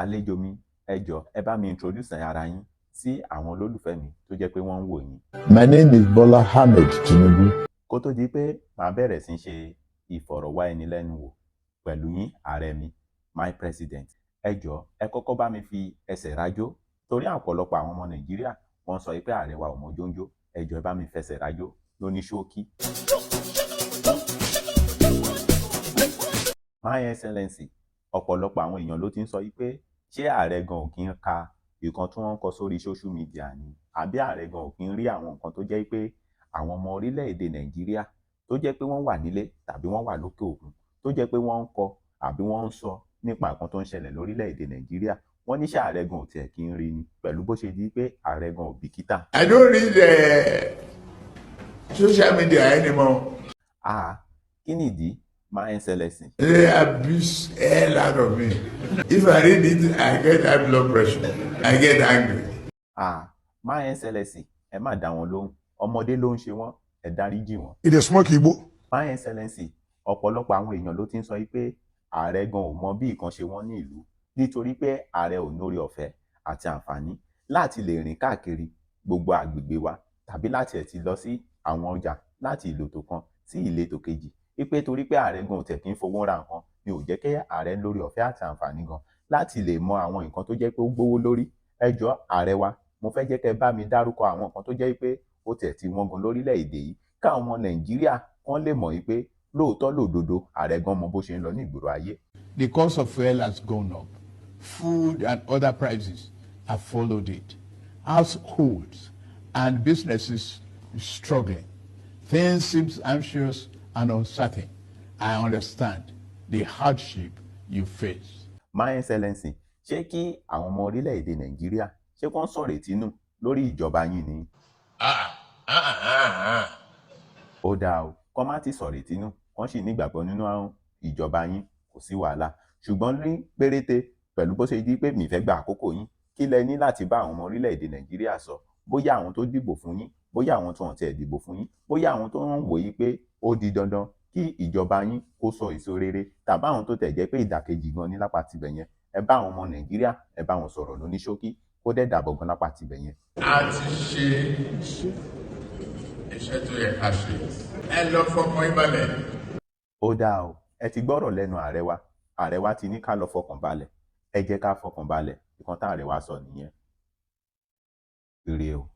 Àlejò mi, ẹ jọ̀ọ́, ẹ bá mi introduce ara yín sí àwọn olólùfẹ́ mi tó jẹ́ pé wọ́n ń wò yín. My name is Bola Ahmed Tinubu. Kó tó di pé màá bẹ̀rẹ̀ sí í ṣe ìfọ̀rọ̀wánilẹ́nuwò pẹ̀lú yín, ààrẹ mi, my president, ẹ jọ̀ọ́, ẹ kọ́kọ́ bá mi fi ẹsẹ̀ rajó, torí ọ̀pọ̀lọpọ̀ àwọn ọmọ Nàìjíríà wọ́n sọ pé ààrẹ wa ò mọ jóńjó. Ẹ jọ̀ọ́, ẹ bá mi fẹsẹ̀ rajó lóní ṣókí. My Excellency, ọ̀pọ̀lọpọ̀ àwọn èèyàn ló ti ń sọ pé ṣé ààrẹ gan ò kí ń ka nǹkan tí wọ́n ń kọ sórí social media ni, àbí ààrẹ gan ò kí ń rí àwọn nǹkan tó jẹ́ pé àwọn ọmọ orílẹ̀-èdè Nàìjíríà tó jẹ́ pé wọ́n wà nílé tàbí wọ́n wà lókè òkun, tó jẹ́ pé wọ́n ń kọ àbí wọ́n ń sọ nípa nǹkan tó ń ṣẹlẹ̀ lórílẹ̀-èdè Nàìjíríà? Wọ́n ní ṣé ààrẹ gan ò tiẹ̀ kí ń rí ni, pẹ̀lú bó ṣe di pé ààrẹ gan ò bìkítà. I don't read social media anymore. Ah, kí nìdí, My Excellency? They abuse hell out of me. If I read it, I get high blood pressure. I get angry. Ah, My Excellency, ẹ má dá wọn lóhùn, ọmọdé ló ń ṣe wọ́n, ẹ dáríjì wọ́n. E dey smoke igbo. My Excellency, ọ̀pọ̀lọpọ̀ àwọn èèyàn ló ti ń sọ pé ààrẹ gan ò mọ bí nǹkan ṣe wọ́n ní ìlú, nítorí pé ààrẹ ò nórí ọ̀fẹ́ àti àǹfààní láti lè rìn káàkiri gbogbo àgbègbè wa, tàbí láti ẹ̀ ti lọ sí àwọn ọjà láti ìletò kan sí ìletò kejì, wípé torí pé ààrẹ gan ò tẹ̀ kí ń fowó ra nǹkan ni ò jẹ́ kí ààrẹ lórí ọ̀fẹ́ àti àǹfààní gan láti lè mọ àwọn nǹkan tó jẹ́ pé ó gbówó lórí. Ẹ jọ̀ọ́, ààrẹ wa, mo fẹ́ jẹ́ kẹ́ bá mi dárúkọ àwọn nǹkan tó jẹ́ pé ó tiẹ̀ ti wọ́n gan lórílẹ̀‐èdè yìí, káwọn ọmọ Nàìjíríà kán lè mọ̀ wípé lóòótọ́ lòdodo, ààrẹ gan mọ bó ṣe ń lọ ní ìgboro ayé. The cost of fuel has gone up. Food and other prices have followed it. Households and businesses struggling. Things seem anxious and uncertain. I understand the hardship you face. My Excellency, ṣé kí àwọn ọmọ orílẹ̀-èdè Nàìjíríà, ṣé kán sọ̀rètí nù lórí ìjọba yín ni? Ó dáa o, kán má ti sọ̀rètí nù, kán sì nígbàgbọ́ nínú ìjọba yín, kò sí wàhálà. Ṣùgbọ́n ní péréte, pẹ̀lú bó ṣe di pé mi fẹ́ gba àkókò yín, kí lẹ ní láti bá àwọn ọmọ orílẹ̀-èdè Nàìjíríà sọ? Bóyá àwọn tó dìbò fún yín, bóyá àwọn tó hàn tiẹ̀ dìbò fún yín, bóyá àwọn tó ń wò yí pé ó di dandan kí ìjọba yín kó sọ èso rere, tàbí àwọn tó tẹ̀ jẹ́ pé ìdàkejì gan ní lápá tibẹ̀ yẹn, ẹ bá àwọn ọmọ Nàìjíríà, ẹ bá wọn sọ̀rọ̀ lóní ṣókí, kó dẹ̀ dàbọ̀ gan lápá tibẹ̀ yẹn. A ti ṣe iṣẹ́ tó yẹ ká ṣe. Ẹ lọ fọkàn yín balẹ̀. Ó dáa o, ẹ ti gbọ́rọ̀ lẹ́nu ààrẹ wa. Ààrẹ wa ti ní ká lọ fọkàn balẹ̀. Ẹ jẹ́ ká fọkàn balẹ̀. Ìkan tá ààrẹ wa sọ nìyẹn. Ire o.